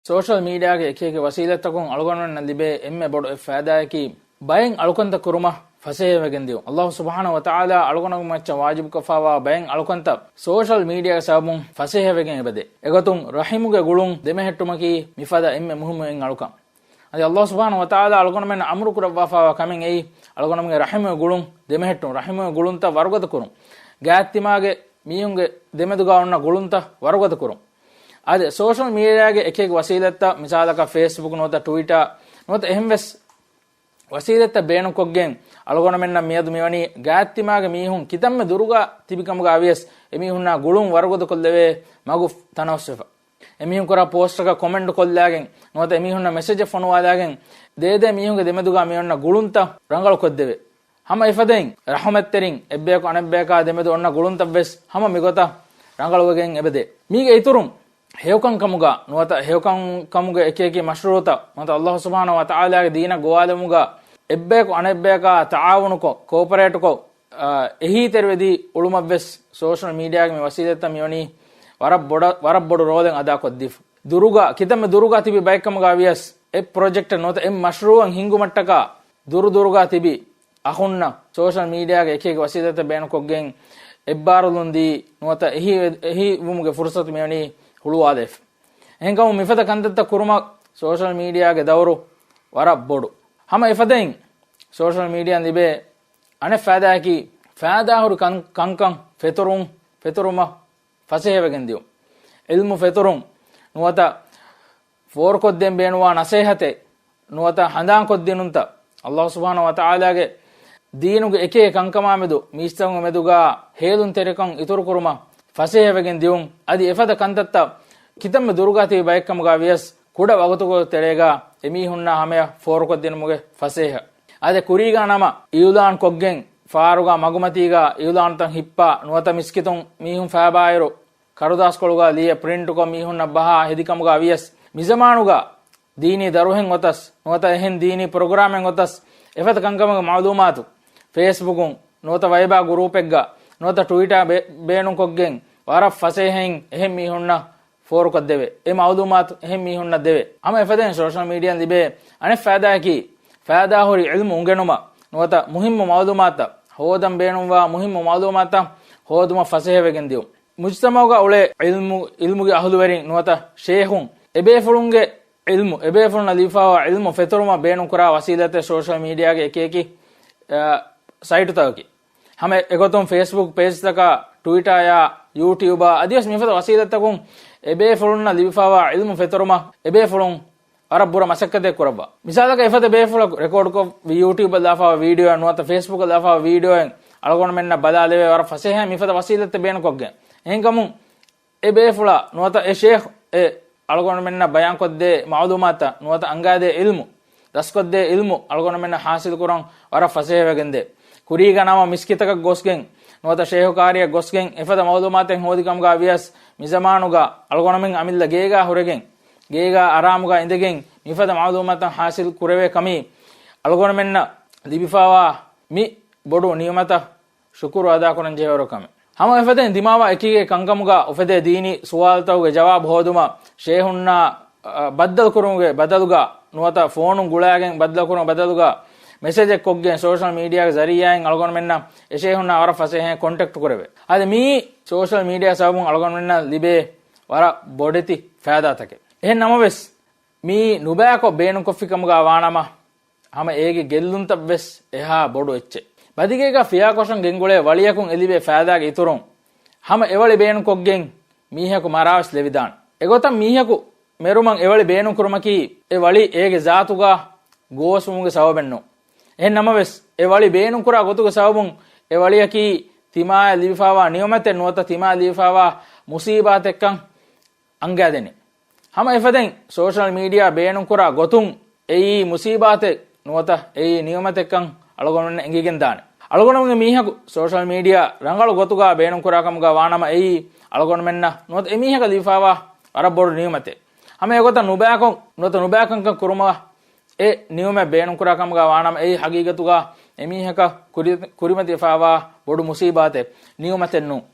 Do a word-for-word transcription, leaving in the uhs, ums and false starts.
ސޯޝަލް މީޑިއާގެ އެކިއެކި ވަސީލަތްތަކުން އަޅުގަނޑުމެންނަށް ލިބޭ އެންމެ ބޮޑު އެއް ފައިދާއަކީ، ބައެއް އަޅުކަންތައް ކުރުމަށް ފަސޭހަވެގެން ދިޔުން. އައްލާހު ސުބްޙާނަހު ވަތަޢާލާ އަޅުގަނޑުމެން މައްޗަށް ވާޖިބުކޮށްފައިވާ ބައެއް އަޅުކަންތައް ސޯޝަލް މީޑިއާގެ ސަބަބުން ފަސޭހަވެގެން އެބަދޭ. އެގޮތުން ރަޙިމުގެ ގުޅުން ދެމެހެއްޓުމަކީ މިފަދަ އެންމެ މުހިއްމު އެއް އަޅުކަން. އަދި އައްލާހު ސުބްޙާނަހު ވަތަޢާލާ އަޅުގަނޑުމެންނަށް އަމުރު ކުރައްވާފައިވާ ކަމެއް އެއީ، އަޅުގަނޑުމެންގެ ރަޙިމުގެ ގުޅުން ދެމެހެއްޓުން، ރަޙިމުގެ ގުޅުންތައް ވަރުގަދަ ކުރުން، ގާތްތިމާގެ މީހުންގެ ދެމެދުގަ އޮންނަ ގުޅުންތައް ވަރުގަދަ ކުރުން. އަދި ސޯޝަލް މީޑިއާގެ އެކިއެކި ވަސީލަތްތައް، މިސާލަކަށް ފޭސްބުކް ނުވަތަ ޓުވިޓާ ނުވަތަ އެހެންވެސް ވަސީލަތްތައް ބޭނުންކޮށްގެން އަޅުގަނޑުމެންނަށް މިއަދު މިވަނީ ގާތްތިމާގެ މީހުން ކިތަންމެ ދުރުގަ ތިބި ކަމުގަ ވިޔަސް އެމީހުންނާ ގުޅުން ވަރުގަދަކޮށްލެވޭ މަގު ތަނަވަސްވެފަ. އެމީހުން ކުރާ ޕޯސްޓަކަށް ކޮމެންޓް ކޮށްލާގެން ނުވަތަ އެމީހުންނަށް މެސެޖެއް ފޮނުވާލާގެން ދޭދޭ މީހުންގެ ދެމެދުގަ މިއޮންނަ ގުޅުންތައް ރަނގަޅުކޮށްދެވޭ. ހަމަ އެފަދައިން ރަޙުމަތްތެރިން އެއްބަޔަކު އަނެއްބަޔަކާ ދެމެދު އޮންނަ ގުޅުންތައްވެސް ހަމަ މިގޮތަށް ރަނގަޅުވެގެން އެބަދޭ. މީގެ އިތުރުން ހެޔޮކަންކަމުގަ ނުވަތަ ހެޔޮކަންކަމުގެ އެކިއެކި މަޝްރޫޢުތައް ނުވަތަ އައްލާހު ސުބްޙާނަހު ވަތަޢާލާގެ ދީނަށް ގޮވާލުމުގަ އެއްބަޔަކު އަނެއްބަޔަކާ ތަޢާވުނުކޮށް، ކޯޕަރޭޓްކޮށް، އާ، އެހީތެރިވެދީ އުޅުމަށްވެސް ސޯޝަލް މީޑިއާގެ މި ވަސީލަތްތައް މިވަނީ ވަރަށް ބޮޑަށް، ވަރަށް ބޮޑު ރޯލެއް އަދާކޮށްދީފަ. ދުރުގަ، ކިތަންމެ ދުރުގަ ތިބި ބައެއްކަމުގަ ވިޔަސް އެ ޕްރޮޖެކްޓެއް ނުވަތަ އެ މަޝްރޫޢަށް ހިންގުމަށްޓަކާ ދުރު ދުރުގަ ތިބި އަޚުންނަށް ސޯޝަލް މީޑިއާގެ އެކިއެކި ވަސީލަތްތައް ބޭނުންކޮށްގެން އެއްބާރުލުން ދީ ނުވަތަ އެހީ، އެހީވުމުގެ ފުރުޞަތު މިވަނީ ހުޅުވާލައިފަ. އެހެންކަމުން މިފަދަ ކަންތައްތައް ކުރުމަށް ސޯޝަލް މީޑިއާގެ ދައުރު ވަރަށް ބޮޑު. ހަމަ އެފަދައިން ސޯޝަލް މީޑިއާން ލިބޭ އަނެއް ފައިދާއަކީ، ފައިދާހުރި ކަން، ކަންކަން ފެތުރުން، ފެތުރުމަށް ފަސޭހަވެގެން ދިޔުން. ޢިލްމު ފެތުރުން ނުވަތަ ފޯރުކޮށްދޭން ބޭނުންވާ ނަސޭހަތެއް ނުވަތަ ހަނދާންކޮށްދިނުންތައް، އައްލާހު ސުބްޙާނަހު ވަތަޢާލާގެ ދީނުގެ އެކި ކަންކަމާމެދު މީސްތަކުންގެ މެދުގަ ހޭލުންތެރިކަން އިތުރުކުރުމަށް ފަސޭހަވެގެން ދިޔުން. އަދި އެފަދަ ކަންތައްތައް ކިތަންމެ ދުރުގަ ތިބި ބައެއްކަމުގަ ވިޔަސް ކުޑަ ވަގުތުކޮޅު ތެރޭގަ އެމީހުންނާ ހަމަޔަށް ފޯރުކޮށްދިނުމުގެ ފަސޭހަ. އާދެ، ކުރީގަ ނަމަ އިއުލާން ކޮށްގެން، ފާރުގަ މަގުމަތީގަ އިއުލާންތައް ހިއްޕާ، ނުވަތަ މިސްކިތުން މީހުން ފައިބާއިރު، ކަރުދާސްކޮޅުގަ ލިޔެ ޕްރިންޓުކޮށް މީހުންނަށް ބަހާ ހެދިކަމުގަ ވިޔަސް، މިޒަމާނުގަ ދީނީ ދަރުހެއް އޮތަސް، ނުވަތަ އެހެން ދީނީ ޕްރޮގްރާމެއް އޮތަސް، އެފަދަ ކަންކަމުގެ މަޢުލޫމާތު ފޭސްބުކުން، ނުވަތަ ވައިބާ ގުރޫޕެއްގަ، ނުވަތަ ޓުވިޓާ ބޭ-، ބޭނުންކޮށްގެން، ވަރަށް ފަސޭހައިން އެހެން މީހުންނަށް ފޯރުކޮށްދެވޭ. އެ މަޢުލޫމާތު އެހެން މީހުންނަށް ދެވޭ. ހަމަ އެފަދައިން ސޯޝަލް މީޑިއާން ލިބޭ އަނެއް ފައިދާއަކީ، ފައިދާހުރި ޢިލްމު އުނގެނުމަށް ނުވަތަ މުހިއްމު މަޢުލޫމާތައް ހޯދަން ބޭނުންވާ މުހިއްމު މަޢުލޫމާތައް ހޯދުމަށް ފަސޭހަވެގެން ދިޔުން. މުޖްތަމަޢުގަ އުޅޭ ޢިލްމު، ޢިލްމުގެ އަހުލުވެރިން ނުވަތަ ޝޭޚުން އެބޭފުޅުންގެ ޢިލްމު، އެބޭފުޅުންނަށް ލިބިފައިވާ ޢިލްމު ފެތުރުމަށް ބޭނުންކުރާ ވަސީލަތެއް ސޯޝަލް މީޑިއާގެ އެކިއެކި، އަ، ސައިޓުތަކަކީ. ހަމަ އެގޮތުން ފޭސްބުކް ޕޭޖްތަކާ، ޓުވިޓާޔާ، ޔޫޓިއުބާ އަދިވެސް މިފަދަ ވަސީލަތްތަކުން އެބޭފުޅުންނަށް ލިބިފައިވާ ޢިލްމު ފެތުރުމަށް އެބޭފުޅުން ވަރަށް ބުރަ މަސައްކަތެއް ކުރައްވާ. މިސާލަކަށް އެފަދަ ބޭފުޅަކު ރެކޯޑްކޮށް ޔޫޓިއުބަށް ލާފައިވާ ވީޑިއޯއެއް ނުވަތަ ފޭސްބުކަށް ލާފައިވާ ވީޑިއޯއެއް އަޅުގަނޑުމެންނަށް ބަލާލެވޭ ވަރަށް ފަސޭހައިން މިފަދަ ވަސީލަތެއް ބޭނުންކޮށްގެން. އެހެންކަމުން އެ ބޭފުޅާ ނުވަތަ އެ ޝޭޚް އެ އަޅުގަނޑުމެންނަށް ބަޔާންކޮށްދޭ މަޢުލޫމާތަށް ނުވަތަ އަންގާދޭ ޢިލްމު، ދަސްކޮށްދޭ ޢިލްމު އަޅުގަނޑުމެންނަށް ޙާޞިލްކުރަން ވަރަށް ފަސޭހަވެގެންދޭ. ކުރީގަ ނަމަ މިސްކިތަކަށް ގޮސްގެން ނުވަތަ ޝޭޚު ކާރިއަށް ގޮސްގެން އެފަދަ މަޢުލޫމާތެއް ހޯދި ކަމުގަ ވިޔަސް، މިޒަމާނުގަ އަޅުގަނޑުމެން އަމިއްލަ ގޭގަ ހުރެގެން، ގޭގަ އަރާމުގަ އިނދެގެން މިފަދަ މަޢުލޫމާތަށް ޙާޞިލް ކުރެވޭ ކަމީ އަޅުގަނޑުމެންނަށް ލިބިފައިވާ މި ބޮޑު ނިޢުމަތަށް ޝުކުރު އަދާކުރަން ޖެހޭވަރު ކަމެއް. ހަމަ އެފަދައިން ދިމާވާ އެކިގެ ކަންކަމުގަ އުފެދޭ ދީނީ ސުވާލުތަކުގެ ޖަވާބު ހޯދުމަށް ޝޭޚުންނާ، އަ، ބައްދަލުކުރުމުގެ ބަދަލުގަ ނުވަތަ ފޯނުން ގުޅާގެން ބައްދަލުކުރުމުގެ ބަދަލުގަ މެސެޖެއް ކޮށްގެން ސޯޝަލް މީޑިއާގެ ޒަރީއާއިން އަޅުގަނޑުމެންނަށް އެ ޝޭޚުންނާ ވަރަށް ފަސޭހައިން ކޮންޓެކްޓް ކުރެވޭ. އަދި މިއީ ސޯޝަލް މީޑިއާ ސަބަބުން އަޅުގަނޑުމެންނަށް ލިބޭ ވަރަށް ބޮޑެތި ފައިދާތަކެއް. އެހެން ނަމަވެސް، މިއީ ނުބައިކޮށް ބޭނުންކޮށްފި ކަމުގަ ވާނަމަ، ހަމަ އޭގެ ގެއްލުންތައް ވެސް އެހާ ބޮޑު އެއްޗެއް. ބަދިގޭގަ ފިޔާކޮށަން ގެންގުޅޭ ވަޅިއަކުން އެ ލިބޭ ފައިދާގެ އިތުރުން، ހަމަ އެ ވަޅި ބޭނުންކޮށްގެން މީހަކު މަރާވެސް ލެވިދާނެ. އެގޮތަށް މީހަކު މެރުމަށް އެ ވަޅި ބޭނުންކުރުމަކީ އެ ވަޅި އޭގެ ޒާތުގަ ގޯސްވުމުގެ ސަބަބެއް ނޫން. އެހެން ނަމަވެސް، އެ ވަޅި ބޭނުންކުރާ ގޮތުގެ ސަބަބުން އެ ވަޅިއަކީ ތިމާޔަށް ލިބިފައިވާ ނިޢުމަތެއް ނުވަތަ ތިމާޔަށް ލިބިފައިވާ މުސީބާތެއްކަން އަންގާދެނީ. ހަމަ އެފަދައިން ސޯޝަލް މީޑިއާ ބޭނުންކުރާ ގޮތުން އެއީ މުސީބާތެއް ނުވަތަ އެއީ ނިޢުމަތެއްކަން އަޅުގަނޑުމެންނަށް އެނގިގެންދާނެ. އަޅުގަނޑުމެންގެ މީހަކު ސޯޝަލް މީޑިއާ ރަނގަޅު ގޮތުގަ ބޭނުންކުރާ ކަމުގަ ވާނަމަ އެއީ އަޅުގަނޑުމެންނަށް ނުވަތަ އެމީހަކަށް ލިބިފައިވާ ވަރަށް ބޮޑު ނިޢުމަތެއް. ހަމަ އެގޮތަށް ނުބައިކޮށް ނުވަތަ ނުބައިކަންކަން ކުރުމަށް އެ ނިޢުމަތް ބޭނުންކުރާ ކަމުގަ ވާނަމަ އެއީ ހަގީގަތުގަ އެމީހަކަށް ކުރި-، ކުރިމަތިވެފައިވާ ބޮޑު މުސީބާތެއް، ނިޢުމަތެއް ނޫން.